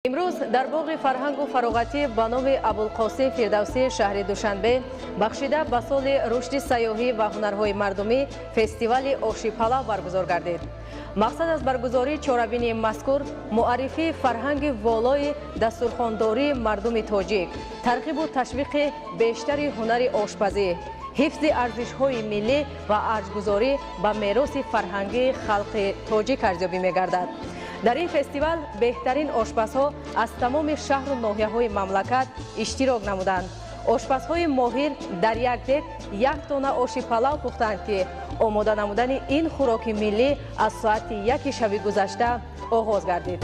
Имрӯз дар боғи фарҳангу фароғатӣ ба номи Абулқосим Фирдавсии шаҳри Душанбе, бахшида ба соли рушди сайёҳӣ ва ҳунарҳои мардумӣ, фестивали оши палав баргузор гардид. Мақсад аз баргузории чорабинии мазкур муаррифии фарҳанги волои дастурхондории мардуми тоҷик, тарғибу ташвиқи бештари ҳунари ошпазӣ, ҳифзи арзишҳои миллӣ ва арҷгузорӣ ба мероси фарҳангии халқи тоҷик арзёбӣ мегардад. Дар ин фестивал беҳтарин ошпазҳо аз тамоми шаҳру ноҳияҳои мамлакат иштирок намуданд. Ошпазҳои моҳир дар як дег як тонна оши палав пухтанд, ки омода намудани ин хӯроки миллӣ аз соати 1 шаби гузашта оғоз гардид.